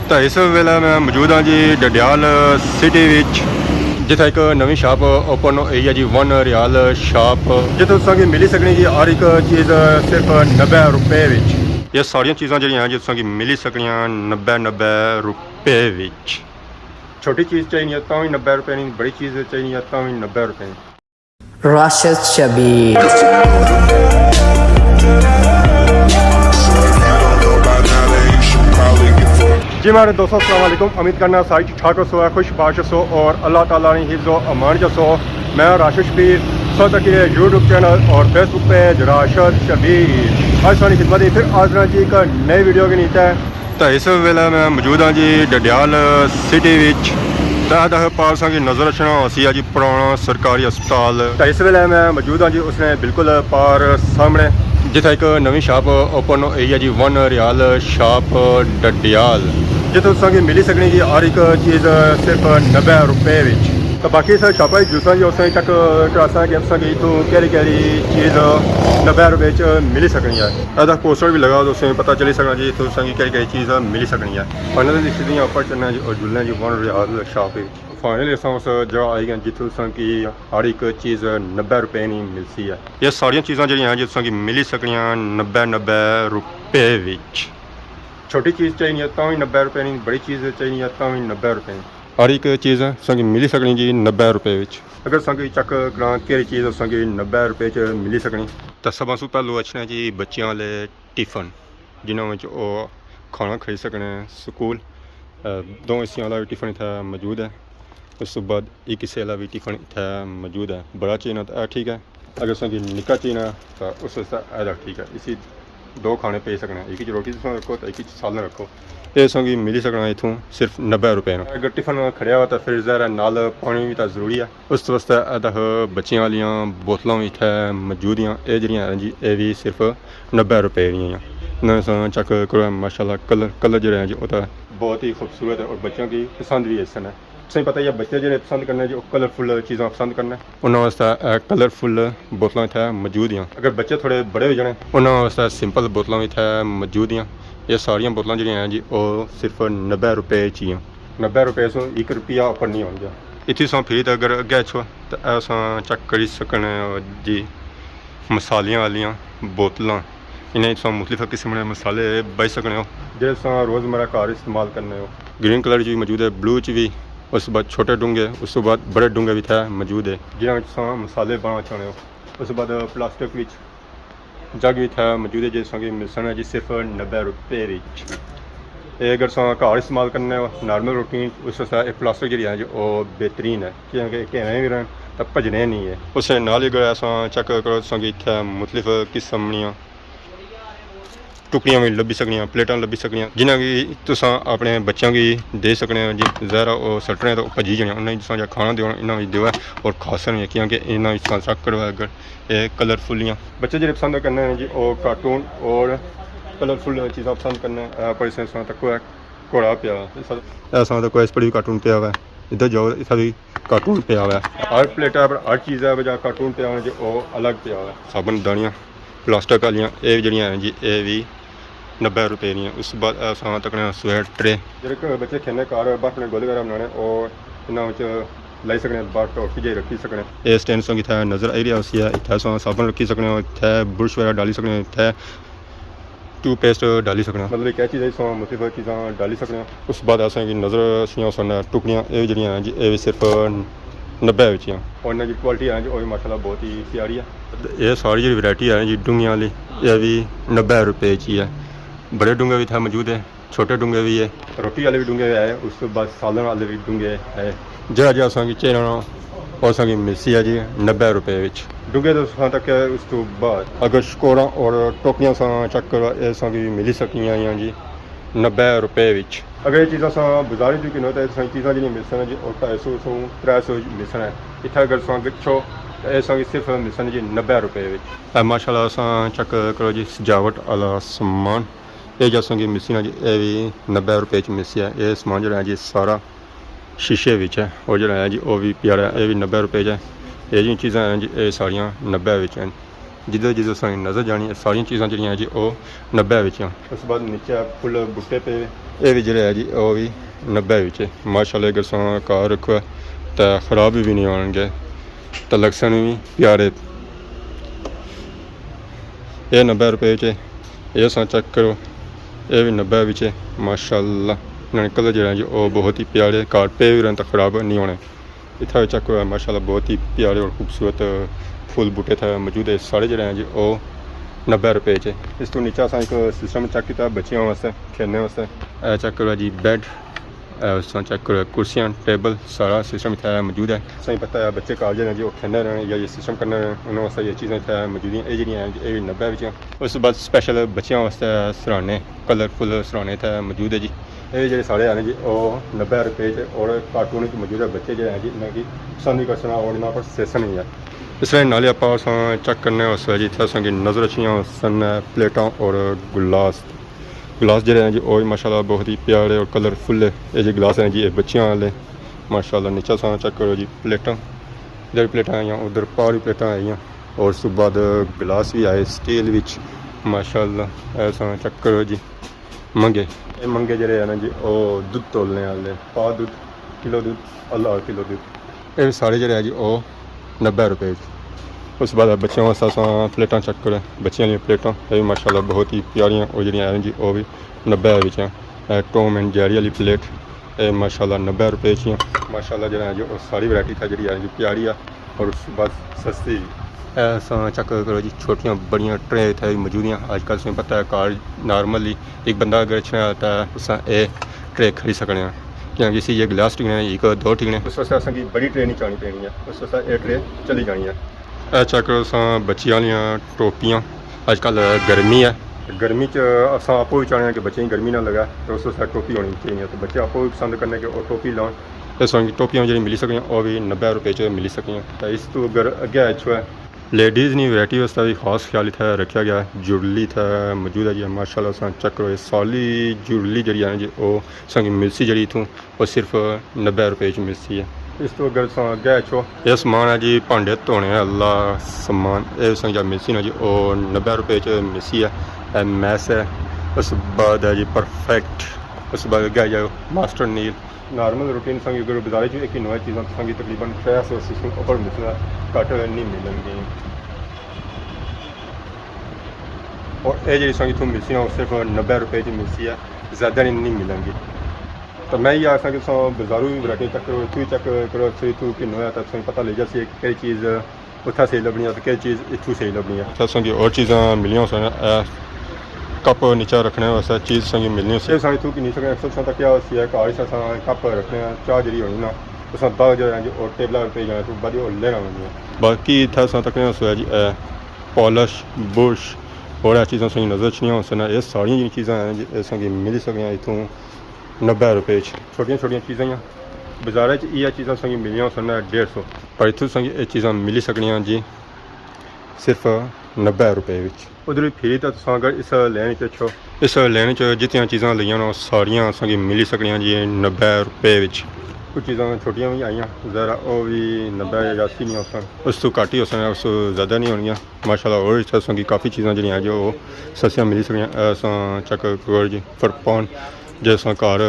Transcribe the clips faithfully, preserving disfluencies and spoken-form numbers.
تے اس ویلے میں موجود ہاں جی ڈڈیال سٹی وچ، جتھے ایک نویں شاپ اوپن ہوئی ہے جی، ون ریال شاپ، جتھے تساں کی ملی سکنی جی ہر ایک چیز صرف نبے روپے وچ۔ یہ ساریاں چیزاں جڑیاں ہیں جی تساں کی ملی سکنیاں نبے، نبے روپے وچ۔ چھوٹی چیز چاہیے تاں وی نبے روپے نی، بڑی چیز چاہیے تاں وی نبے روپے نی۔ راشد شبیر۔ جی میرے دوستو، السلام علیکم۔ امید کرنا ساری ٹھیک ٹھاک ہو سو، خوش باش ہو سو اور اللہ تعالیٰ نے حفظ و امان چ سو۔ میں راشد شبیر، سو تک یہ یوٹیوب چینل اور فیس بک پیج راشد شبیر۔ آج ساری خدمت ہی پھر حاضر ہاں جی ایک نئی ویڈیو کے نیتے۔ تے اس ویلے میں موجود ہاں جی ڈڈیال سٹی وچ۔ تے ادھر پار ساں کی نظر اچھنا ہوسی ہے جی پرانا سرکاری ہسپتال۔ تے اس ویلے میں موجود ہاں جی اس نے بالکل پار سامنے، جتھے ایک نویں شاپ اوپن ہوئی ہے جی، ون ریال شاپ ڈڈیال، جتھے تساں کی ملی سکنی جی ہر ایک چیز صرف نبے روپے وچ۔ تے باقی اس شاپا وچ جلساں جی اس نے چیک کراساں کہ تساں کی اتھوں کیڑی کیڑی چیز نبے روپے وچ ملی سکنی ہے۔ ادا پوسٹر بھی لگا، تساں پتہ چلی سکنا جی اتھوں تساں کی کیڑی کیڑی چیز ملی سکنی ہے۔ فائنلی اس دے اوپر چڑھنا جی اور جلنا جی ون ریال شاپ وچ۔ فائنلی اساں اس جگہ آئی گئے جتھوں تساں کی ہر ایک چیز نبے روپے نی ملسی ہے۔ یہ ساریاں چیزاں جڑیاں ہیں جی تساں کی ملی سکنیاں نبے، نبے روپے وچ۔ چھوٹی چیز چاہیے تاں وی نبے روپے نی، بڑی چیز چاہیے تاں وی نبے روپے نی۔ ہر ایک چیز تساں کی ملی سکنی جی نبے روپے وچ۔ اگر تساں کی چیک کراں کیڑی چیز تساں کی نبے روپے چ ملی سکنی۔ تے سبھاں سوں پہلو اچھنا جی بچیاں والے ٹفن، جنہاں وچ او کھانا کھائی سکنے سکول۔ اے، دو حصیاں والا وی ٹفن اتھے موجود ہے۔ اس تو بعد ایک حصے والا وی ٹفن اتھے موجود ہے۔ بڑا چاہینا تے اے ٹھیک ہے، اگر تساں کی نکا چاہینا تے اس واسطے اے ٹھیک ہے۔ اسی دو کھانے پی سکنے، ایک وچ روٹی تساں رکھو تے ایک وچ سالن رکھو۔ اے تساں کی ملی سکنا اتھوں صرف نبے روپے نا۔ اگر ٹفن کھڑیا ہوا تے پھر ظاہر ہے نال پانی وی تے ضروری ہے۔ اس واسطے اے تک بچیاں والیاں بوتلاں وی اتھے موجود ہیں۔ اے جڑیاں ہیں جی، اے وی صرف نبے روپے دیاں ہیں۔ انہاں ساں چیک کرو، ماشاءاللہ کلر، کلر جڑے ہیں جی، او تاں بہت ہی خوبصورت ہے اور بچیاں کی پسند بھی ایسے ہیں۔ تساں پتہ ہی ہے، بچے جڑے پسند کرنے جی، او کلرفل چیزاں پسند کرنے۔ انہاں واسطے اے کلرفل بوتلاں اتھے موجود ہیں۔ اگر بچے تھوڑے بڑے ہو جانے، انہاں واسطے سمپل بوتلاں وی اتھے موجود ہیں۔ یہ ساریاں بوتلاں جڑیاں ہیں جی، او صرف نبے روپے چ ہی ہیں۔ نبے روپے سوں ایک روپیہ اوپر نہیں ہوندا۔ اتھی ساں پھر تے اگر اگے اچھو تے اساں چیک کری سکنے ہو جی، مصالحیاں والیاں بوتلاں۔ انہاں اچ تساں مختلف قسم دے مصالحے بچ سکنے ہو، جیہڑے تساں روزمرہ گھر استعمال کرنے ہو۔ گرین کلر وچ وی موجود ہے، بلو وچ وی، اس بعد چھوٹے ڈونگے، اس بعد بڑے ڈونگے وی اتھے موجود ہے، جنہاں وچ تساں مصالحے بنانا چاہنے ہو۔ اس بعد پلاسٹک وچ جگ وی اتھے موجود ہے، جس کی ملسن ہے جی صرف نبے روپے وچ۔ تے اگر تساں گھر استعمال کرنے ہو نارمل روٹین، اس واسطے اے پلاسٹک جیہڑی ہے جی، او بہترین ہے، کیونکہ ایویں وی رہن تاں بھجنے نہیں ہے۔ اس نال ہی اگر اساں چیک کرو، تساں کی اتھے مختلف قسم دیاں ٹکڑیاں وی لبھی سکنیاں، پلیٹاں لبھی سکنیاں، جنہاں کی تساں اپنے بچیاں کی دے سکنے ہو جی۔ ظاہر ہے، او سٹنے تے او بھجی جانے، انہاں کی تساں جا کھانا دیو، انہاں وی دیو اور کھاسن وی، کیونکہ انہاں وچ تساں چیک کرو اگر اے کلرفلیاں۔ بچے جڑے پسند کرنے ہیں جی، او کارٹون اور کلرفل چیزاں پسند کرنے ہیں۔ اے پر اس طرح تکو ہے، گھوڑا پیا ہوا۔ اس طرح تکو اس پر بھی کارٹون پیا ہوا ہے۔ ادھر جاؤ، اتھا بھی کارٹون پیا ہوا ہے۔ ہر پلیٹا پر ہر چیز ہے، وجہ کارٹون پیا ہوا ہے جی، او الگ پیا ہوا ہے۔ صابن دانیاں پلاسٹک والیاں، اے جڑیاں ہیں جی، اے بھی نبے روپے دیاں۔ اس بعد اساں تکنے سویٹ ٹرے۔ جیہڑے کہ بچے کھیلنے گھر برف نے گولے وغیرہ بنانے، او انہاں وچ لائی سکنے، برف ٹوکی جائی رکھی سکنے۔ اے سٹینڈ تساں کی اتھے نظر آئی رہیا ہوسی، اتھے تساں صابن رکھی سکنے ہو، اتھے برش وغیرہ ڈالی سکنے ہو، اتھے ٹوتھ پیسٹ ڈالی سکنے ہو۔ مطلب ایک ایہہ چیز ہے، تساں مختلف چیزاں ڈالی سکنے ہو۔ اس بعد اساں کی نظر اچھنیاں سن ٹکڑیاں، اے جڑیاں ہیں جی، اے بھی صرف نبے وچ ہی ہیں۔ اور انہاں دی کوالٹی ہے جی، او بھی ماشاءاللہ بہت ہی پیاری ہے۔ اے ساری جڑی ورائٹی ہے جی ڈونگیاں والی، اے بھی نبے روپے وچ ہی ہے۔ بڑے ڈونگے بھی اتھے موجود ہیں، چھوٹے ڈونگے بھی ہے، روٹی والے بھی ڈونگے ہے، اس تو بعد سالن والے بھی ڈونگے ہے۔ جیہڑا جیہڑا اساں کی چاہینا ہونا، او اساں کی ملسی ہے جی نبے روپے وچ۔ ڈونگے تو اساں تک ہے، اس تو بعد اگر شکوراں اور ٹوپیاں اساں چیک کرو، اے اساں کی ملی سکنیاں ہیں جی نبے روپے وچ۔ اگر اے چیزاں اساں بازار وچ گھنو تے اساں چیزاں جیہڑیاں ملسن جی، او ڈھائی سو سوں ترے سو ملسن۔ اتھے اگر اساں گچھو تے اے اساں کی صرف ملسن جی نبے روپے وچ۔ اے ماشاءاللہ اساں چیک کرو جی سجاوٹ والا سامان۔ اے جیہڑا اساں کی ملسی نا جی، اے وی نبے روپے چ ملسی ہے۔ اے سامان جیہڑا ہے جی سارا شیشے وچ ہے، اور جیہڑا ہے جی او وی پیارا ہے، اے وی نبے روپے چ ہے۔ اے جیہڑیااں چیزاں ہیں جی، اے ساریاں نبے وچ ہیں۔ جدھر جدھر ساں نظر جانی، ساریاں چیزاں جیہڑیاں ہیں جی، او نبے وچ ہیں۔ اس بعد نیچے پھل بوٹے پے، اے وی جیہڑا ہے جی، او وی نبے وچ ہے۔ ماشاءاللہ، اگر ساں گھر رکھو تے خراب وی نہیں ہون گے، تے لگسن وی پیارے۔ اے نبے روپے وچ ہے، اے ساں چیک کرو، اے وی نبے وچ ہے۔ ماشاءاللہ، انہاں نے کلر جیہڑا ہے جی، او بہت ہی پیارے، گھر پے وی رہن تے خراب نہیں ہونے۔ اتھا چیک کرو، ماشاءاللہ بہت ہی پیارے اور خوبصورت پھول بوٹے اتھا موجود ہے، سارے جیہڑے ہیں جی، او نبے روپے چ۔ اس تو نیچے اساں ایک سسٹم چیک کیتا بچیاں واسطے، کھیلنے واسطے۔ اے چیک کرو جی، بیڈ، اے اس طرح چیک کرو، کرسیاں، ٹیبل، سارا سسٹم اتھا موجود ہے۔ اساں کی پتہ ہے، بچے گھر جیہڑے ہیں جی، او کھیلنے رہنے یا یہ سسٹم کرنے رہنے، انہاں واسطے یہ چیزاں اتھا موجود ہیں۔ اے جیہڑیاں ہیں جی، اے وی نبے وچ ہیں۔ اس بعد اسپیشل بچیاں واسطے سرانے، کلرفل سرانے اتھا موجود ہے جی۔ اے جیہڑے سارے ہیں جی، او نبے روپے چ اور کارٹون وچ موجود ہے۔ بچے جیہڑے ہیں جی، انہاں کی پسند وی کرسن اور انہاں پر سیسن وی ہے۔ اس طرح نالے آپاں اساں چیک کرنے اس ویلے جی، اتھے اساں کی نظر اچھیاں سن پلیٹاں اور گلاس۔ گلاس جیہڑے ہیں جی، او وی ماشاءاللہ بہت ہی پیارے اور کلرفل ہے۔ اے جی گلاس ہیں جی، اے بچیاں والے۔ ماشاءاللہ نیچے اساں چیک کرو جی، پلیٹاں، ادھر پلیٹاں آئیاں، ادھر پار وی پلیٹاں آئیاں۔ اور اس تو بعد گلاس وی آئے سٹیل وچ، ماشاءاللہ۔ اے اساں چیک کرو جی، منگے۔ اے منگے جیہڑے ہیں نا جی، او دودھ تولنے والے، پا دودھ، کلو دودھ، اللہ کلو دودھ۔ اے سارے جیہڑے ہیں جی، او نبے روپے۔ اس بعد بچیاں واسطے اساں پلیٹاں چیک کرو، بچیاں والیاں پلیٹاں، اے وی ماشاءاللہ بہت ہی پیاریاں، او جیہڑیاں ہیں جی، او وی نبے وچ ہیں۔ اے ٹام اینڈ جیری والی پلیٹ، اے ماشاءاللہ نبے روپے چ ہی ہیں۔ ماشاءاللہ جیہڑا ہے جی، او ساری ورائٹی اتھا جیہڑی ہے جی، پیاری ہے۔ اور اس بعد سستی وی۔ اے اساں چیک کرو جی، چھوٹیاں بڑیاں ٹرے اتھے موجود ہیں۔ اج کل تساں پتہ ہے، گھر نارملی ایک بندہ اگر اچھنا ہے تاں اساں اے ٹرے خرید سکنے ہیں، کیونکہ اسی یہ گلاس ٹکنے ہیں، ایک دو ٹکنے۔ اس واسطے اساں کی بڑی ٹرے نہیں چلانی پینی ہے، اس واسطے اے ٹرے چلی جانی ہے۔ اے چیک کرو، اساں بچیاں والیاں ٹوپیاں، اج کل گرمی ہے، گرمی چ اساں آپو وی چاہنے ہیں کہ بچیاں کی گرمی نہ لگے، تو اس واسطے ٹوپی ہونی چاہیے۔ تو بچے آپو وی پسند کرنے کہ او ٹوپی لان۔ اساں کی ٹوپیاں جیہڑی ملی سکنیاں، او وی نبے روپے چ ملی سکنیاں۔ تے اس تو اگر اگے اچھو ہے، لیڈیز نی ورائٹی واسطے وی خاص خیال اتھے رکھیا گیا ہے۔ جویلری اتھے موجود ہے جی، ماشاءاللہ اساں چیک کرو، اے ساری جویلری جیہڑی ہے نا جی، او اساں کی ملسی جیہڑی اتھوں، او صرف نبے روپے چ ملسی ہے۔ اس تو اگر اساں اگے اچھو، اے سامان ہے جی، بھانڈے دھونے آلا سامان، اے اساں کی ملسی نا جی، او نبے روپے چ ملسی ہے۔ اے میس ہے، اس بعد ہے جی پرفیکٹ، اس بعد اگے جاؤ ماسٹر نیل۔ نارمل روٹین سنگ اگر بازارے چ ایک ہی نوع چیزاں سنگ تقریباً ترے سو اسی سو اوپر ملسن، گھٹ نہیں ملن گی۔ اور اے جیہڑی سنگ اتھوں ملسی نا، او صرف نبے روپے چ ملسی ہے، زیادہ نہیں، نہیں ملن گی۔ تو میں یہ آکھاں کہ تساں بازاروں وی ورائٹی چیک کرو، اتھوں وی چیک کرو، اتھوں، اتھوں کہنی ہویا تاں تساں پتہ لگ جاسی کہ کہڑی چیز اتھا صحیح لبنی ہے تے کہڑی چیز اتھوں صحیح لبنی ہے۔ اتھا تساں کی ہور چیزاں ملیاں ہوسن، اے کپ نیچے رکھنے واسطے چیز تساں کی ملنی ہوسی۔ اے ساں اتھوں کہنی سکنے، اکثر تساں تکیا ہوسی ہے، گھر اچ اساں کپ رکھنے آں، چاہ جیہڑی ہونی نا، اساں داغ جیہڑا ہے جی، او ٹیبلاں تے پئی جانا، تو بعد او لینا ہوندی ہے۔ باقی اتھا تساں تکنے ہوسو ہے جی، اے پالش، برش، ہور اے چیزاں تساں کی نظر اچھنیاں ہوسن، اے ساریاں جیہڑیاں چیزاں ہیں جی، اے تساں کی ملی سکنیاں اتھوں نبے روپے اچ۔ چھوٹیاں چھوٹیاں چیزاں ہیاں۔ بازاراں اچ ایہہ چیزاں تساں کی ملنیاں ہوسن ڈیڑھ سو، پر اتھوں تساں کی اے چیزاں ملی سکنیاں جی صرف نبے روپے وچ۔ ادھر پھری تاں تساں اگر اس لین اچ اچھو، اس لین اچ جتنیاں چیزاں لگیاں نا، او ساریاں تساں کی ملی سکنیاں جی نبے روپے وچ۔ کچھ چیزاں چھوٹیاں وی آئیاں، ذرا او وی نبے یا اسی نہیں ہوسن، اس تو گھٹ ہی ہوسن، اس تو زیادہ نہیں ہونیاں۔ ماشاءاللہ، ہور اتھے تساں کی کافی چیزاں جیہڑیاں ہیں جو او سستیاں ملی سکنیاں۔ اے تساں چیک کرو جی، فرپان، جیہڑا تساں گھر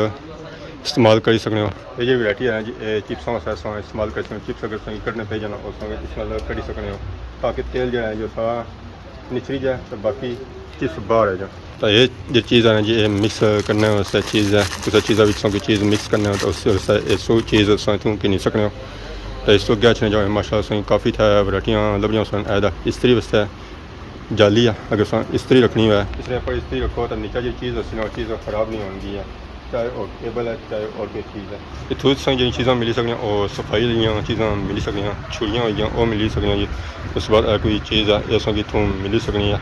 استعمال کری سکنے ہو۔ اے جیہڑی ورائٹی ہے جی، اے چپساں واسطے تساں استعمال کری سکنے ہو۔ چپس اگر تساں کی کڈنے پئی جانا، او تساں اس نال کڈی سکنے ہو، تاکہ تیل جیہڑا ہے جو سارا نچری جائے، تے باقی چپس باہر آ جان۔ تے اے جیہڑی چیز ہے نا جی، اے مکس کرنے واسطے چیز ہے۔ کسے چیزا وچ تساں کوئی چیز مکس کرنے ہو، تے اس واسطے اے سو چیز تساں اتھوں گھنی سکنے ہو۔ تے اس تو اگے اچھنے جاؤ، ماشاءاللہ تساں کی کافی اتھے ورائٹیاں لبنیاں ہوسن۔ اے دا استری واسطے جالی آ، اگر تساں استری رکھنی ہوئے، اس نے پر استری رکھو تے نیچے جیہڑی چیز ہوسی نا، او چیز خراب نہیں ہوندی ہے، چاہے او ٹیبل ہے، چاہے ہور کوئی چیز ہے۔ اتھوں تساں جیہڑیاں چیزاں ملی سکنیاں، او صفائی دیاں چیزاں ملی سکنیاں، چھریاں ہوئی گیاں، او ملی سکنیاں جی۔ اس بعد اے کوئی چیز ہے، اے تساں کی اتھوں ملی سکنی ہے۔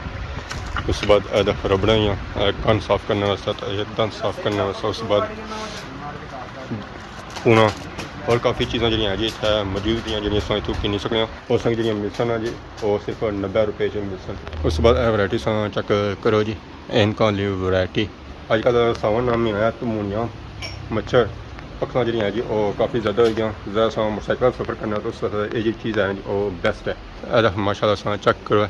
اس بعد اے دا ربڑاں ہوئی گیاں، اے کن صاف کرنے واسطے، تے اے دند صاف کرنے واسطے۔ اس بعد پونا اور کافی چیزاں جیہڑیاں ہیں جی، اتھے موجود ہیں، جیہڑیاں تساں اتھوں گھنی سکنے ہو۔ اور تساں کی جیہڑیاں ملسن نا جی، او صرف نبے روپے چ ملسن۔ اس بعد اے ورائٹی تساں چیک کرو جی، عینکاں آلی ورائٹی۔ اج کل ساون نا مہینہ ہے، تمونیاں، مچھر، اکھاں جیہڑیاں ہیں جی، او کافی زیادہ ہوئی گیاں۔ ذرا تساں موٹر سائیکل سفر کرنا، تو اس واسطے اے جیہڑی چیز ہے جی، او بیسٹ ہے۔ اے دا ماشاءاللہ تساں چیک کرو،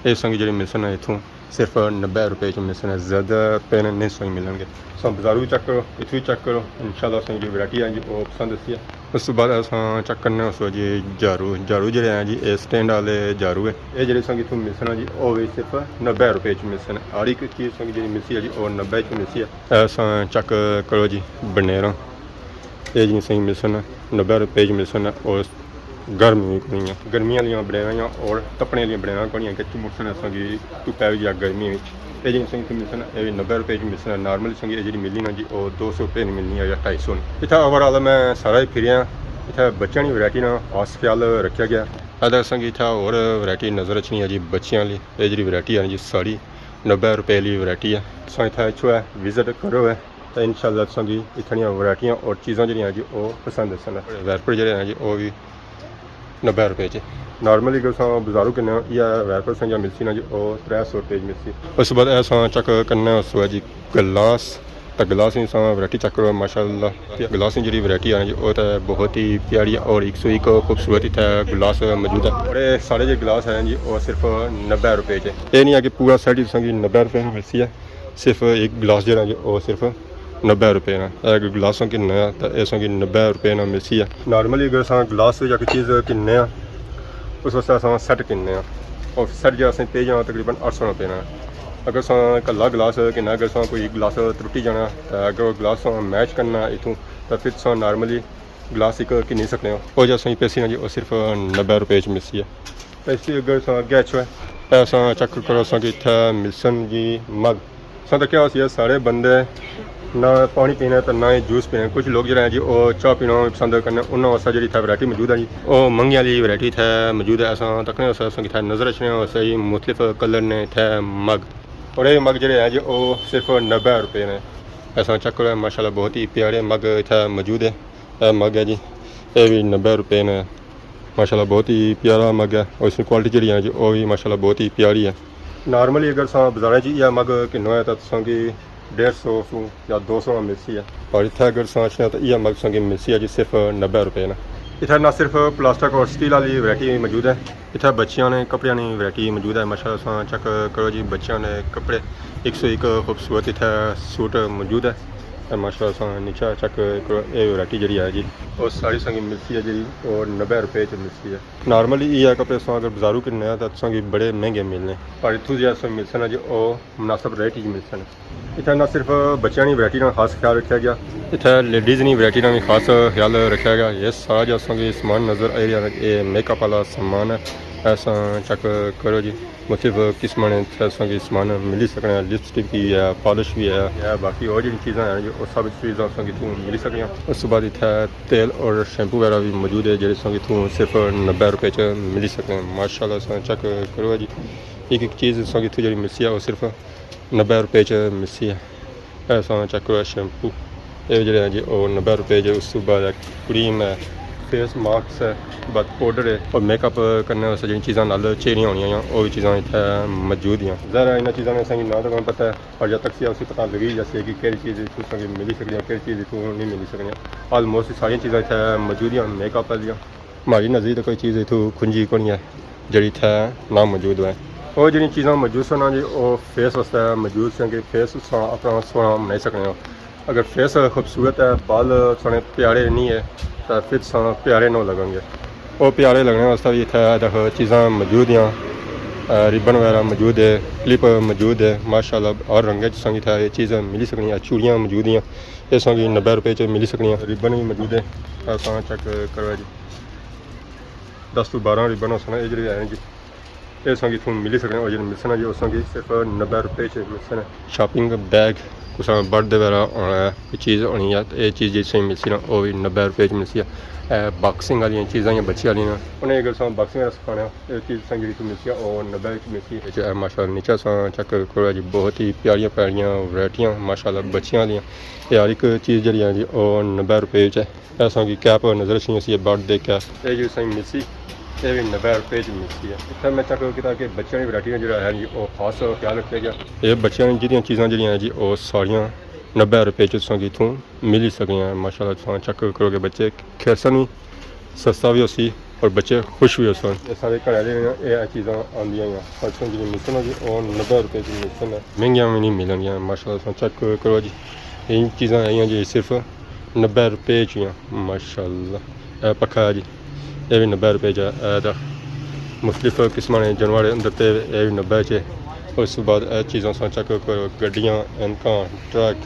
اے سنگی جیہڑے ملسن اتھوں صرف نبے روپے چ ملسن، زیادہ پین نہیں سنگی ملن گے۔ سو بازاروں بھی چیک کرو، اتھوں بھی چیک کرو، انشاءاللہ سنگی جیہڑی ورائٹی ہے جی او پسند اسی ہے۔ اس تو بعد اساں چیک کرنے اس جی جھارو، جھارو جیہڑے ہیں جی اے سٹینڈ والے جھارو ہے۔ اے جیہڑے سنگی اتھوں ملسن جی او بھی صرف نبے روپے چ ملسن۔ ہر ایک چیز سنگی جیہڑی ملسی ہے جی او نبے چ ملسی ہے۔ اساں چیک کرو جی بنیراں، اے جی سنگی ملسن نبے روپے چ ملسن اور گرم وی کونی آں، گرمیاں آلیاں بنیراں آں اور تپنے آلیاں بنیراں کونی آں کہ مڑسن اساں کی دھپے وچ یا گرمی وچ۔ اے جی سنگی اتھوں ملسن، اے وی نبے روپے چ ملسن۔ نارمل سنگی اے جیہڑی ملنی نا جی او دو سو روپے نی ملنی ہے یا ڈھائی سو نی۔ اتھا اوور آل میں سارا ہی پھریا، اتھا بچیاں نی ورائٹی نا خاص خیال رکھیا گیا۔ ادا سنگی اتھا اور ورائٹی نظر اچھنی ہے جی بچیاں آلی۔ اے جیہڑی ورائٹی ہے جی ساری نبے روپے آلی ورائٹی ہے۔ تساں اتھا اچھو ہے، وزٹ کرو ہے، تے انشاءاللہ تساں کی اتھنیاں ورائٹیاں اور چیزاں جیہڑیاں جی او پسند اسن۔ ویرپر جیہڑے ہیں جی او وی نبے روپے چ۔ نارملی اگر تساں بازاروں کنے یا ویرپر سنگی ملسی نا جی او ترے سو روپے چ ملسی۔ اس بعد اساں چیک کرنے اس جی گلاس، تے گلاس نی تساں ورائٹی چیک کرو ماشاءاللہ۔ گلاس نی جیہڑی ورائٹی ہے جی او تے بہت ہی پیاری اور ایک سو ایک خوبصورت اتھے گلاس موجود ہے۔ اور اے سارے جے گلاس ہیں جی او صرف نبے روپے چ۔ اے نہیں ہے کہ پورا سیٹ ہی تساں کی نبے روپے میں ملسی ہے۔ صرف ایک گلاس جیہڑا جی او صرف نبے روپے نا۔ اے اگر گلاس سنگی کنے آں تے اے سنگی نبے روپے نا ملسی ہے۔ نارملی اگر اساں گلاس یا کوئی چیز کنے آں، اس واسطے اساں سیٹ کنے آں۔ اور سیٹ جیہڑا اساں پئی جانا تقریباً اٹھ سو روپے نا۔ اگر اساں کلا گلاس کنے، اگر اساں کوئی گلاس ترٹی جانا، تے اگر او گلاس اساں میچ کرنا اتھوں، تے پھر اساں نارملی گلاس ایک کنے سکنے ہو۔ او جیہڑا اساں پیسی نا جی او صرف نبے روپے چ ملسی ہے۔ تے اس اگر اساں اگے اچھو ہے، تے اساں چیک کرو اساں کی اتھے ملسن جی مگ۔ اساں تکیا ہوسی ہے سارے بندے نہ پانی پینا تے نہ ہی جوس پینا۔ کچھ لوگ جیہڑے ہیں جی او چاہ پینا وی پسند کرنے، انہاں واسطے جیہڑی اتھے ورائٹی موجود ہے جی او مگاں آلی ورائٹی اتھے موجود ہے۔ اساں تکنے ہوسے، اساں کی اتھے نظر اچھنے ہوسے جی مختلف کلر نے اتھے مگ۔ اور اے مگ جیہڑے ہیں جی او صرف نبے روپے نے۔ اساں چیک کرو ماشاءاللہ بہت ہی پیارے مگ اتھے موجود ہے۔ اے مگ ہے جی، اے وی نبے روپے نے۔ ماشاءاللہ بہت ہی پیارا مگ ہے اور اس نی کوالٹی جیہڑی ہے جی او وی ماشاءاللہ بہت ہی پیاری ہے۔ نارملی اگر تساں بازاراں چ ایہا مگ کنے آں تے تساں کی ڈیڑھ سو سوں یا دو سو نا ملسی ہے، پر اتھے اگر تساں اچھنے آں تے ایہا مگ تساں کی ملسی ہے جی صرف نبے روپے نا۔ اتھے نہ صرف پلاسٹک اور سٹیل آلی ورائٹی موجود ہے، اتھے بچیاں نے کپڑیاں نی ورائٹی موجود ہے۔ ماشاءاللہ تساں چیک کرو جی بچیاں نے کپڑے، ایک سو ایک خوبصورت اتھے سوٹ موجود ہے۔ تے ماشاءاللہ تساں نیچے چیک کرو، اے ورائٹی جیہڑی ہے جی او ساری تساں کی ملسی ہے جی او نبے روپے چ ملسی ہے۔ نارملی ایہا کپڑے تساں اگر بازاروں کنے آں تے تساں کی بڑے مہنگے ملنے، پر اتھوں جیہڑا تساں کی ملسن جی او مناسب ریٹ وچ ملسن۔ اتھے نہ صرف بچیاں نی ورائٹی نا خاص خیال رکھیا گیا، اتھے لیڈیز نی ورائٹی نا وی خاص خیال رکھیا گیا۔ اے سارا جیہڑا تساں کی سامان نظر آئی رہیا ہے اے میک اپ آلا سامان ہے۔ اساں چیک کرو جی مختلف قسماں نے اتھے تساں کی سامان ملی سکنے، لپسٹک وی ہے، پالش وی ہے، یا باقی اور جیہڑی چیزاں ہیں جی او سب چیزاں تساں کی اتھوں ملی سکنیاں۔ اس تو بعد اتھے تیل اور شیمپو وغیرہ وی موجود ہے جیہڑے تساں کی اتھوں صرف نبے روپے چ ملی سکنے۔ ماشاءاللہ تساں چیک کرو جی، ایک ایک چیز تساں کی اتھوں جیہڑی ملسی ہے او صرف نبے روپے چ ملسی ہے۔ اے تساں چیک کرو شیمپو، اے جیہڑے ہیں جی او نبے روپے چ۔ اس تو بعد کریم ہے، فیس ماسک ہے، بعد پاؤڈر ہے اور میک اپ کرنے واسطے جیہڑیاں چیزاں نال چاہیدیاں ہونیاں او وی چیزاں اتھے موجود ہیں۔ ظاہر ہے انہاں چیزاں نے اساں کی ناں تے کون پتہ ہے، پر جب تک سی اسی پتہ لگی جاسی کہ کیہڑی چیز اتھوں اساں کی ملی سکنی ہے، کیہڑی چیز اتھوں نہیں ملی سکنی۔ آلموسٹ ساریاں چیزاں اتھے موجود ہیں میک اپ آلیاں۔ مہاڑی نظری تے کوئی چیز اتھوں کھنجی کونی ہے جیہڑی اتھے نہ موجود ہوئے۔ او جیہڑیاں چیزاں موجود سن جی او فیس واسطے موجود سن کہ فیس تساں اپنا سوہنا بنائی سکنے ہو۔ اگر فیس خوبصورت ہے، بال تسانے پیارے نہیں ہے، تے پھر تساں پیارے نہ لگن گے۔ او پیارے لگنے واسطے وی اتھے دیکھو چیزاں موجود ہیں، اے ربن وغیرہ موجود ہے، کلپ موجود ہے۔ ماشاءاللہ ہر رنگ وچ تساں کی اتھے اے چیز ملی سکنی ہے۔ چوڑیاں موجود ہیں، اے تساں کی نبے روپے چ ملی سکنی ہیں۔ ربن وی موجود ہے، تساں چیک کرو جی۔ دس تو بارہ ربن ہوسن، اے جیہڑے ہیں جی، اے تساں کی اتھوں ملی سکنے، او جیہڑے ملسن جی، او تساں کی صرف نبے روپے چ ملسن۔ شاپنگ بیگ، کسا برتھ ڈے وغیرہ ہونا ہے، کوئی چیز ہونی ہے، تے اے چیز جیہڑی تساں کی ملسی نا، او وی نبے روپے چ ملسی ہے۔ اے باکسنگ آلیاں چیزاں یا بچیاں آلیاں، انہیں اگر تساں باکسنگ وغیرہ سکھانا، اے چیز تساں کی اتھوں ملسی ہے، او نبے وچ ملسی ہے۔ اے ماشاءاللہ نیچے تساں چیک کرو جی، بہت ہی پیاریاں پیاریاں ورائٹیاں ماشاءاللہ بچیاں آلیاں۔ اے ہر ایک چیز جیہڑی ہے جی، او نبے روپے وچ ہے۔ اے تساں کی کیپ نظر اچھنی ہوسی، اے برتھ ڈے کیپ۔ اے جیہڑی تساں کی ملسی، اے وی نبے روپے چ ملسی ہے۔ اتھے میں چیک کیتا کہ بچیاں نی ورائٹی نا جیہڑا ہے جی، او خاص خیال رکھیا گیا۔ اے بچیاں نی جیہڑیاں چیزاں جیہڑیاں ہیں جی، او ساریاں نبے روپے چ تساں کی اتھوں ملی سکنیاں۔ ماشاءاللہ تساں چیک کرو کہ بچے کھیلسن وی، سستا وی ہوسی، اور بچے خوش وی ہوسن۔ اے سارے گھر آلے نے، اے چیزاں آندیاں ہیاں، ہر چیز جیہڑی ملسن نا جی، او نبے روپے چ ملسن نا، مہنگیاں وی نہیں ملنیاں۔ ماشاءاللہ، تساں چیک کرو جی، اے چیزاں آئیاں جی صرف نبے روپے چ ہیاں۔ ماشاءاللہ، اے پکھا ہے جی، اے وی نبے روپے چ ہے۔ اے تاں مختلف قسماں نے جانور اندر تے، اے وی نبے چ ہے۔ اس بعد اے چیزاں تساں چیک کرو، گڈیاں، اینکاں، ٹرک،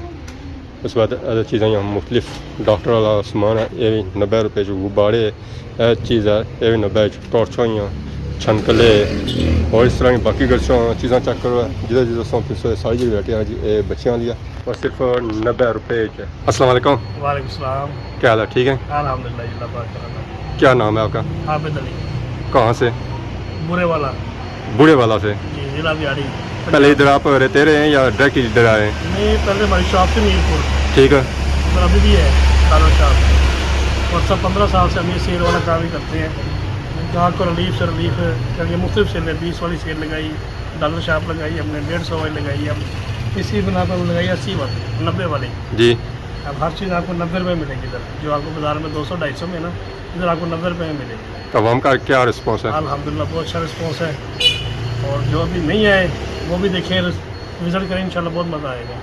اس بعد اے چیزاں ہیاں مختلف ڈاکٹر والا سامان ہے، اے وی نبے روپے چ۔ غبارے، اے چیز ہے، اے وی نبے چ۔ ٹارچاں ہیاں، چھنکلے، اور اس طرح کی باقی گرچاں چیزاں چیک کرو، جدھر جدھر سو پیسو ساری جیہڑی ورائٹی ہے جی، اے بچیاں والی ہے، اور صرف نبے روپے چ ہے۔ السلام علیکم۔ وعلیکم السلام۔ کیا حال ہے؟ ٹھیک ہے؟ الحمدللہ، اللہ پاک کرم ہے۔ کیا نام ہے آپ کا؟ عابد علی۔ کہاں سے؟ بورے والا۔ بورے والا سے؟ جی، ضلع بیاڑی۔ پہلے ادھر آپ رہتے رہے ہیں یا ڈائریکٹ ادھر آئے ہیں؟ نہیں، پہلے ہماری شاپ تھی میرپور۔ ٹھیک ہے۔ اور ابھی بھی ہے دارالشاپ۔ اور سب پندرہ سال سے ہم یہ سیل والا کام ہی کرتے ہیں۔ گاہک کو ریلیف سے ریلیف کر کے مختلف سیلیں، بیس والی سیل لگائی، دارالشاپ لگائی ہم نے، ڈیڑھ سو والی لگائی ہم، اسی بنا پر لگائی اسی والی، نبے والی۔ جی۔ اب ہر چیز آپ کو نبے روپے ملے گی ادھر، جو آپ کو بازار میں دو سو ڈھائی سو میں ہے نا، ادھر آپ کو نبے روپے میں ملے گی۔ تو عوام کا کیا رسپانس ہے؟ الحمدللہ، بہت اچھا رسپانس ہے، اور جو ابھی نہیں آئے وہ بھی دیکھیں، وزٹ کریں، انشاءاللہ بہت مزہ آئے گا۔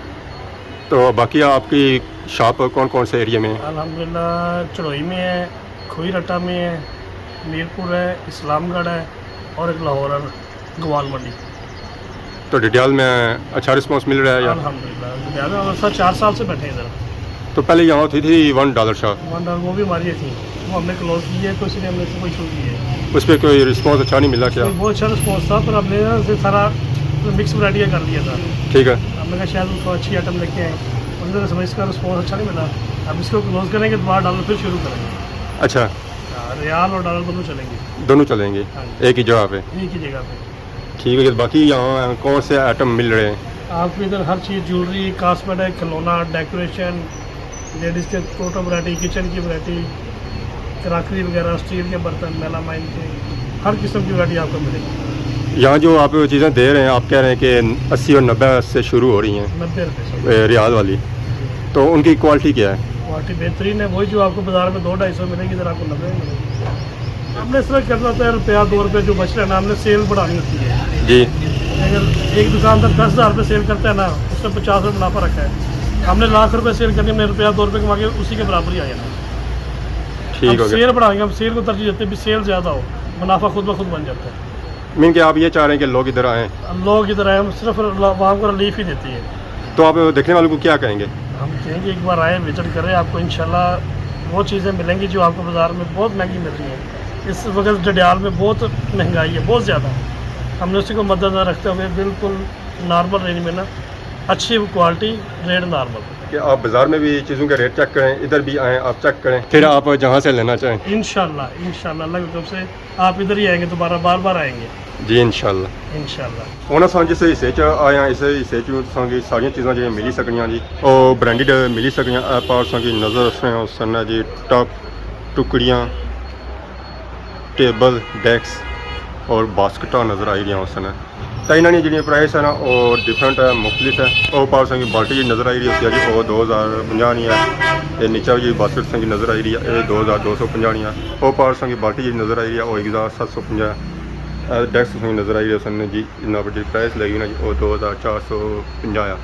تو باقی آپ کی شاپ کون کون سے ایریے میں ہے؟ الحمدللہ، چڑھوئی میں ہے، کھوئی رٹا میں ہے، میرپور ہے، اسلام گڑھ ہے، اور ایک لاہور ہے، گوال منڈی۔ تو ڈڈیال میں اچھا رسپانس مل رہا ہے یا؟ الحمدللہ، ڈڈیال میں ہم اس وقت چار سال سے بیٹھے ہیں ادھر۔ تو پہلے یہاں ہوتی تھی ون ڈالر شاپ؟ ون ڈالر، وہ بھی ہماری ہی تھی، وہ ہم نے کلوز کی ہے، تو اس لیے ہم نے اس کو شروع کی ہے۔ اس پہ کوئی رسپانس اچھا نہیں ملا کیا؟ بہت اچھا رسپانس تھا، پر ہم نے نا اسے سارا مکس ورائٹیاں کر لیا تھا۔ ٹھیک ہے۔ ہم نے کہا شاید اس کو اچھی آئٹم لے کے آئے، اس وجہ سے اس کا رسپانس اچھا نہیں ملا۔ اب اس کو کلوز کریں گے، دوبارہ ڈالر پھر شروع کریں گے۔ اچھا۔ ہاں، ریال اور ڈالر دونوں چلیں گے۔ دونوں چلیں گے؟ ہاں جی۔ ایک ہی جگہ پہ؟ ایک ہی جگہ پہ۔ ٹھیک ہے، باقی یہاں کون سے آئٹم مل رہے ہیں؟ آپ کو ادھر ہر چیز، جیولری، کاسمیٹک، کھلونا، ڈیکوریشن، لیڈیز کے ٹوٹل ورائٹی، کچن کی ورائٹی، کراکری وغیرہ، اسٹیل کے برتن، میلامائن کے، ہر قسم کی ورائٹی آپ کو ملے گی۔ یہاں جو آپ چیزیں دے رہے ہیں، آپ کہہ رہے ہیں کہ اسی اور نبے سے شروع ہو رہی ہیں، نبے روپے سے۔ اے، ریال والی، تو ان کی کوالٹی کیا ہے؟ کوالٹی بہترین ہے، وہی جو آپ کو بازار میں دو ڈھائی سو ملے گی، ادھر آپ کو نبے میں ملے گی۔ ہم نے اس طرح کرنا ہوتا ہے، روپیہ دو روپے جو بچ رہا ہے نا، ہم نے سیل بڑھانی ہوتی ہے۔ جی۔ اگر ایک دکاندار دس ہزار روپے سیل کرتا ہے نا، اس نے پچاس روپے منافع رکھا ہے۔ ہم نے لاکھ روپے سیل کرنی، ہم نے روپیہ دو روپے کما کے اسی کے برابر ہی آ جانا ہے۔ ٹھیک ہم ہو گیا۔ سیل بڑھائیں گے، ہم سیل کو ترجیح دیتے ہیں، بھی سیل زیادہ ہو، منافع خود بخود بن جاتا ہے۔ مین کہ آپ یہ چاہ رہے ہیں کہ لوگ ادھر آئیں؟ لوگ ادھر آئیں، ہم صرف عوام کو ریلیف ہی دیتی ہے۔ تو آپ دیکھنے والوں کو کیا کہیں گے؟ ہم کہیں گے ایک بار آئیں، وزٹ کریں، آپ کو انشاءاللہ وہ چیزیں ملیں گی جو آپ کو بازار میں بہت مہنگی مل رہی ہیں۔ اس وقت ڈڈیال میں بہت مہنگائی ہے، بہت زیادہ۔ ہم نے اسی کو مد نظر رکھتے ہوئے بالکل نارمل رینج میں نا، اچھی کوالٹی، ریٹ نارمل۔ کہ آپ بازار میں بھی چیزوں کے ریٹ چیک کریں، ادھر بھی آئیں، آپ چیک کریں، پھر آپ جہاں سے لینا چاہیں۔ انشاءاللہ، انشاءاللہ، اللہ کے حکم سے آپ ادھر ہی آئیں گے، دوبارہ بار بار آئیں گے۔ جی، انشاءاللہ۔ انشاءاللہ۔ ہن اساں جس حصے چ آئے ہاں، اس حصے چ تساں کی ساریاں چیزاں جیہڑیاں ملی سکنیاں جی، او برانڈڈ ملی سکنیاں۔ اے پار تساں کی نظر اس نے، اس نے جی ٹپ، ٹکڑیاں، ٹیبل، ڈیسک اور باسکٹاں نظر آئی رہیاں اس نے۔ تاں انہاں نی جیہڑی پرائس ہے نا، او ڈفرنٹ ہے، مختلف ہے۔ او پار تساں کی بالٹی جیہڑی نظر آئی رہی ہوسی ہے جی، او دو ہزار پنجاہ نی ہے۔ تے نیچے جیہڑی باسکٹ تساں کی نظر آئی رہی ہے، اے دو ہزار دو سو پنجاہ نی ہے۔ او پار تساں کی بالٹی جیہڑی نظر آئی رہی ہے، او ایک ہزار ست سو پنجاہ ہے۔ اے ڈیسک تساں کی نظر آئی رہی ہے اس نے جی، انہاں پر جیہڑی پرائس لگی نا جی، او دو ہزار چار سو پنجاہ ہے۔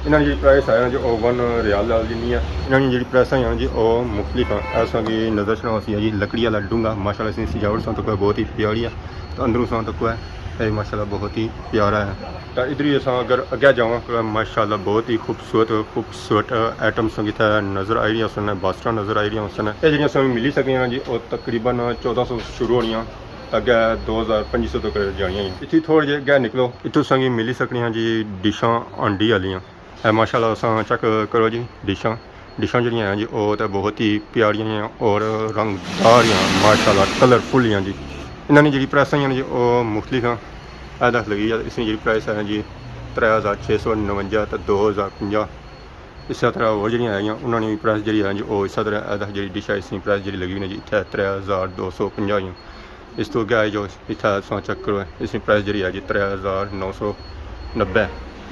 انہاں نی جیہڑی پرائس ہے نا جی، او ون ریال نال جی نہیں ہے۔ انہاں نی جیہڑی پرائساں ہیں جی، او مختلف ہیں۔ اے تساں کی نظر چ ہوسی ہے جی، لکڑی والا ڈونگا، ماشاءاللہ اس نی سجاوٹ تساں تکو بہت ہی پیاری ہے۔ تے اندروں تساں تکو ہے، اے ماشاءاللہ بہت ہی پیارا ہے۔ تے ادھر ہی اساں اگر اگے جاواں، ماشاءاللہ بہت ہی خوبصورت، خوبصورت آئٹم تساں کی اتھے نظر آئی رہیاں سن، باسکٹاں نظر آئی رہیاں سن۔ اے جیہڑیاں تساں کی ملی سکنیاں جی، او تقریباً چودہ سو شروع ہونیاں، اگے دو ہزار پنجی سو تک جانیاں۔ اتھی تھوڑے جے اگے نکلو، اتھوں تساں کی ملی سکنیاں جی ڈشاں ہانڈی آلیاں۔ اے ماشاءاللہ تساں چیک کرو جی ڈشاں، ڈشاں جیہڑیاں ہیں جی، او تے بہت ہی پیاریاں ہیں اور رنگ دار ہیں، ماشاءاللہ کلرفل ہیں جی۔ انہاں نی جیہڑی پرائساں ہیں جی، او مختلف ہیں۔ اے دس لگی ہے، اس نی جیہڑی پرائس ہے جی، ترے ہزار چھ سو نونجا تے دو ہزار پنجاہ۔ اس طرح ہور جیہڑیاں ہیں، انہاں نی پرائس جیہڑی ہے جی، او اس طرح اے دس جیہڑی ڈش ہے، اس نی پرائس جیہڑی لگی ہوئی ہے جی، اتھے ترے ہزار دو سو پنجاہ ہیں۔ اس تو اگے آئی جاؤ، اتھے تساں چیک کرو، اس نی پرائس جیہڑی ہے جی، ترے ہزار نو سو نبے۔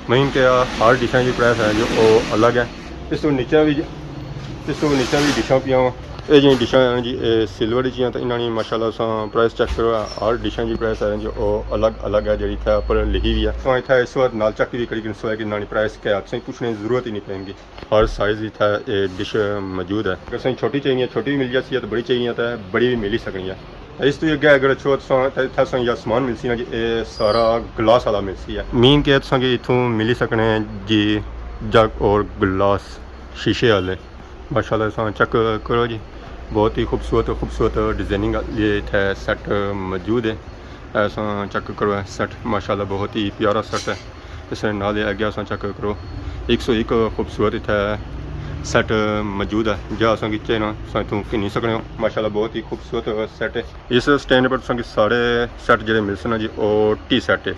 مین کہ ہر ڈشاں دی پرائس ہے جو او الگ ہے۔ اس تو نیچے بھی، اس تو نیچے بھی ڈشاں پیاں واں، اے جیہاں ڈشاں ہیں جی، اے سلور جیہاں، تے انہاں نی ماشاءاللہ تساں پرائس چیک کرو، ہر ڈشاں دی پرائس ہے جی، او الگ الگ ہے، جیہڑی اتھے اپر لکھی ہوئی ہے۔ تساں اتھے اس وقت نال چیک وی کری سکنے کہ انہاں نی پرائس کیا ہے، تساں پوچھنے دی ضرورت ہی نہیں پینگی۔ ہر سائز اتھے اے ڈش موجود ہے۔ اگر تساں چھوٹی چاہیے، چھوٹی وی ملی جاسی ہے، تے بڑی چاہیے تے بڑی وی ملی سکنی ہے۔ تے اس تو اگے اگر اچھو تساں، تے اتھے تساں یا سامان ملسی نا جی، اے سارا گلاس والا ملسی ہے۔ مین کہ تساں کی اتھوں ملی سکنے جی، جگ اور گلاس شیشے والے۔ ماشاءاللہ تساں چیک کرو جی، بہت ہی خوبصورت، خوبصورت ڈیزائننگ والے اتھے سیٹ موجود ہے۔ اے تساں چیک کرو، اے سیٹ ماشاءاللہ بہت ہی پیارا سیٹ ہے۔ اس نے نال ہی اگے تساں چیک کرو، ایک سو ایک خوبصورت اتھے سیٹ موجود ہے، جا تساں کی چاہنا تساں اتھوں گھنی سکنے ہو۔ ماشاءاللہ بہت ہی خوبصورت سیٹ ہے۔ اس سٹینڈ پر تساں کی سارے سیٹ جڑے ملسن جی، او ٹی سیٹ ہے۔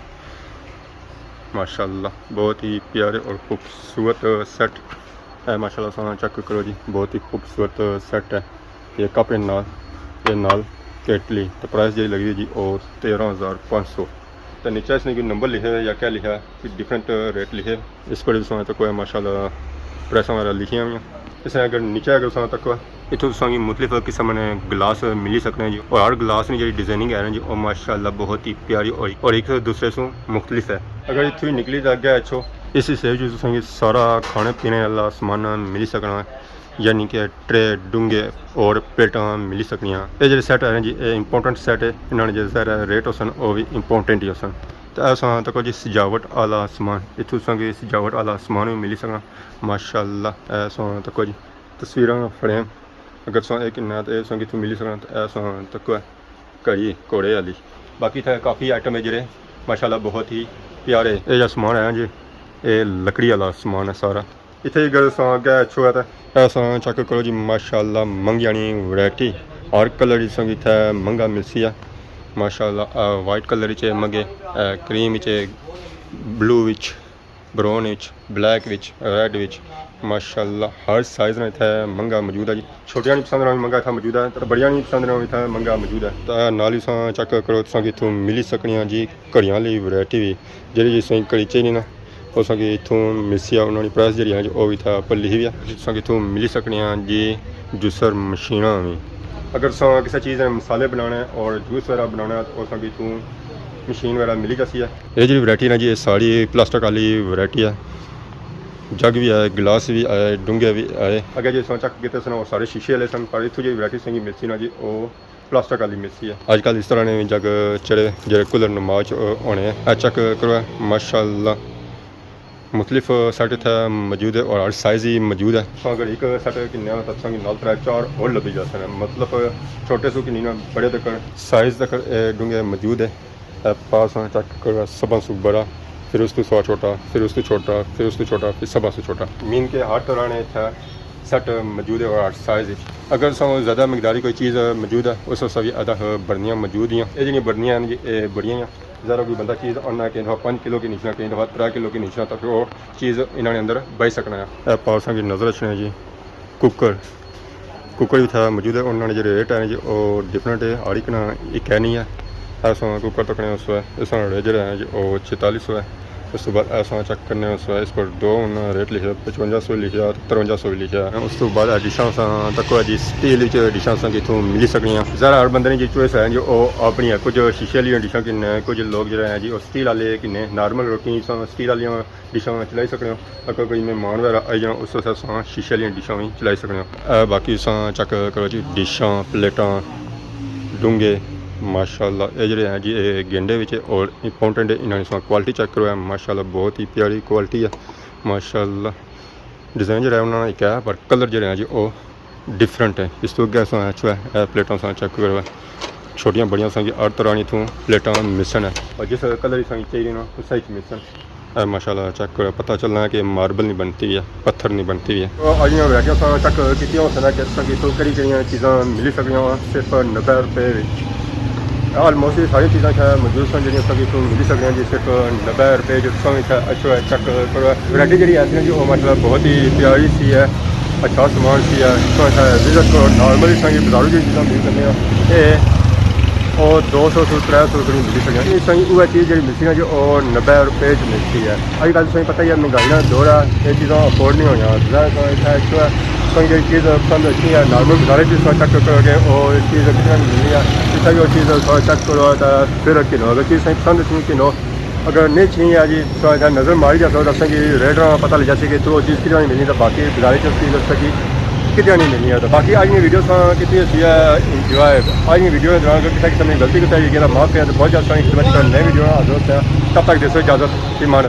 ماشاءاللہ بہت ہی پیارے اور خوبصورت سیٹ ہے۔ ماشاءاللہ تساں چیک کرو جی، بہت ہی خوبصورت سیٹ ہے۔ یہ کپ ہے نال، یہ نال کیٹلی، تے پرائس جیہڑی لگی ہوئی جی، او تیرہ ہزار پانچ سو۔ تے نیچے اس نے کوئی نمبر لکھے ہوئے یا کیا لکھا ہے، کوئی ڈفرنٹ ریٹ لکھے ہوئے۔ اس پر بھی تساں تکو ماشاءاللہ پرائساں وغیرہ لکھیاں ہوئی ہیں۔ اس نے اگر نیچے اگر تساں تکو، اتھوں تساں کی مختلف قسم نے گلاس ملی سکنے جی، اور ہر گلاس نی جیہڑی ڈیزائننگ ہے نا جی، او ماشاءاللہ بہت ہی پیاری اور، اور ایک دوسرے سوں مختلف ہے۔ اگر اتھوں ہی نکلی تے اگے اچھو، اس حصے وچ تساں کی سارا کھانے پینے والا سامان ملی سکنا ہے، یعنی کہ ٹرے، ڈونگے اور پلیٹاں ملی سکنیاں۔ اے جیہڑے سیٹ ہے نا جی، اے امپورٹنٹ سیٹ ہے، انہاں نے جیہڑے ظاہر ہے ریٹ ہوسن، او وی امپورٹنٹ ہی ہوسن۔ تے اے تساں تکو جی سجاوٹ آلا سامان، اتھوں تساں کی سجاوٹ آلا سامان وی ملی سکنا۔ ماشاءاللہ، اے تساں تکو جی تصویراں فریم، اگر تساں اے گھننا تے اے تساں کی اتھوں ملی سکنا، تے اے تساں تکو ہے گھڑی گھوڑے آلی۔ باقی اتھے کافی آئٹم ہے جیہڑے ماشاءاللہ بہت ہی پیارے۔ اے جیہڑا سامان ہے نا جی، اے لکڑی آلا سامان ہے سارا۔ اتھے اگر تساں اگے اچھو ہے تے اے تساں چیک کرو جی، ماشاءاللہ منگے آلی ورائٹی، ہر کلر تساں کی اتھے منگا ملسی ہے۔ ماشاءاللہ، اے وائٹ کلر وچ ہے منگے، اے کریم وچ ہے، بلو وچ، براؤن وچ، بلیک وچ، ریڈ وچ، ماشاءاللہ ہر سائز نا اتھے منگا موجود ہے جی۔ چھوٹیاں نی پسند نا وی منگا اتھے موجود ہے، تے بڑیاں نی پسند نا وی اتھے منگا موجود ہے۔ تے نال ہی تساں چیک کرو، تساں کی اتھوں ملی سکنیاں جی گھڑیاں آلی ورائٹی وی، جیہڑی جی تساں کی گھڑی چاہنی نا، او تساں کی اتھوں ملسی ہے۔ انہاں نی پرائس جیہڑی ہے جی، او وی اتھے اپر لکھی ہوئی ہے۔ تساں کی اتھوں ملی سکنیاں جی جوسر مشیناں وی۔ اگر تساں کسے چیز نے مسالے بنانے اور جوس وغیرہ بنانا ہے، تو او تساں کی اتھوں مشین وغیرہ ملی جاسی ہے۔ اے جیہڑی ورائٹی نا جی، اے ساری پلاسٹک آلی ورائٹی ہے۔ جگ وی آئے، گلاس وی آئے، ڈونگے وی آئے۔ اگے جے تساں چیک کیتے سن، او سارے شیشے آلے سن، پر اتھوں جیہڑی ورائٹی تساں کی ملسی نا جی، او پلاسٹک آلی ملسی ہے۔ اج کل اس طرح نے وی جگ چڑھے، جیہڑے کولر نما چ ہونے۔ اے چیک کرو، ماشاءاللہ مختلف سیٹ اتھے موجود ہے اور ہر سائز ہی موجود ہے۔ تساں اگر ایک سیٹ گھننے ہو تاں تساں کی نال ترے چار ہور لبھی جاسن، مطلب چھوٹے سوں گھنی نا بڑے تک سائز تک، اے، ڈونگے موجود ہے۔ اے پا تساں چیک کرو، سبھاں سوں بڑا، پھر اس تو تھوڑا چھوٹا، پھر اس تو چھوٹا، پھر اس تو چھوٹا، پھر سبھاں سوں چھوٹا۔ مین کہ ہر طرح نے اتھے سیٹ موجود ہے اور ہر سائز وچ۔ اگر تساں زیادہ مقداری کوئی چیز موجود ہے، اس واسطے وی ادھا برنیاں موجود ہیں۔ اے جیہڑیاں برنیاں ہیں جی، اے بڑیاں ہیں۔ ذرا کوئی بندہ چیز آننا، کئی دفعہ پنج کلو کی نچنا، کئی دفعہ ترے کلو کی نچنا، تاں پھر او چیز انہاں نے اندر بہی سکنا ہے۔ اے پا تساں کی نظر اچھنے جی، کوکر، کوکر وی اتھا موجود ہے۔ انہاں نے جیہڑے ریٹ ہیں جی، او ڈفرنٹ ہے، ہر ایک نا ایک ہے نہیں ہے۔ اے تساں کوکر تکنے اس وے، اس نا ریٹ جیہڑا ہے جی، او چھتالی سو ہے۔ اس تو بعد اے تساں چیک کرنے اس وے، اس پر دو انہاں ریٹ لکھیا، پچونجا سو لکھیا، ترونجا سو لکھیا۔ اس تو بعد اے ڈشاں تساں تکو جی، سٹیل وچ ڈشاں تساں کی اتھوں ملی سکنیاں۔ ذرا ہر بندے نے جی چوائس ہے جو او اپنی ہے، کچھ شیشے آلیاں ڈشاں گھننے، کچھ لوگ جیہڑے ہیں جی، او سٹیل آلے گھننے، نارمل روٹی تساں سٹیل آلیاں ڈشاں چلائی سکنے ہو۔ اگر کوئی مہمان وغیرہ آئی جانا، اس واسطے تساں شیشے آلیاں ڈشاں وی چلائی سکنے ہو۔ اے باقی تساں چیک کرو جی، ڈشاں، پلیٹاں، ڈونگے، ماشاءاللہ۔ اے جیہڑے ہیں جی، اے گینڈے وچ ہے اور امپورٹنٹ ہے، انہاں نی تساں کوالٹی چیک کرو، اے ماشاءاللہ بہت ہی پیاری کوالٹی ہے، ماشاءاللہ۔ ڈیزائن جیہڑا ہے انہاں نا ایک ہے، پر کلر جیہڑے ہیں جی، او ڈفرنٹ ہے۔ اس تو اگے تساں اچھو ہے، اے پلیٹاں تساں چیک کرو، چھوٹیاں بڑیاں تساں کی ہر طرح نی اتھوں پلیٹاں ملسن ہے، اور جس کلر تساں کی چاہیے نا، اس طرح ملسن۔ اے ماشاءاللہ چیک کرو، پتہ چلنا ہے کہ ماربل نی بنتی ہوئی ہے، پتھر نی بنتی ہوئی ہے۔ تو اج نیاں ورائٹیاں تساں چیک کیتیاں ہوسن کہ تساں کی اتھوں کیہڑی کیہڑیاں چیزاں ملی سکنیاں وا صرف نبے روپے وچ۔ آلموسٹ یہ ساری چیزاں اتھے موجود سن جیہڑیاں تساں کی اتھوں ملی سکنیاں جی صرف نبے روپے وچ۔ تساں وی اتھے اچھو ہے، چیک کرو، ورائٹی جیہڑی ایسی ہے جی، او ماشاءاللہ بہت ہی پیاری سی ہے، اچھا سامان سی ہے۔ تساں اتھے وزٹ کرو، نارملی تساں کی بازاروں جیہڑی چیزاں ملی سکنیاں، اے او دو سو سوں ترے سو روپے نی ملی سکنیاں۔ اس طرح اوہ چیز جیہڑی ملسی نا جی، او نبے روپے چ ملسی ہے۔ اج کل تساں کی پتہ ہی ہے، مہنگائی نا دور ہے، یہ چیزاں افورڈ نہیں ہونیاں۔ ظاہر ہے اتھے اچھو ہے، تساں کی چیز پسند اچھی ہے، نارمل بازارے چ تساں چیک کرو کہ او چیز کتنا ملنی ہے، اتھا بھی او چیز تساں چیک کرو تے پھر گھنو۔ اگر چیز تساں پسند اچھی گھنو، اگر نہیں اچھی ہے جی، تساں اتھا نظر ماری جاسو، تساں کی ریٹ نا پتہ لگ جاسی کہ تو او چیز کتنا ملنی، تے باقی بازارے چ اس چیز تساں کی کتنا نہیں ملنی ہے۔ تے باقی اج نی ویڈیو تساں کیتی ہوئی ہے انجوائے۔ اج نی ویڈیو نے دوران اگر کسے قسم نی غلطی کوتاہی ہوئی گئی تے معاف کرے، تے بہت جلد تساں کی خدمت چ نئی ویڈیو نال حاضر ہوساں۔ تب تک دیسو اجازت، ایمان۔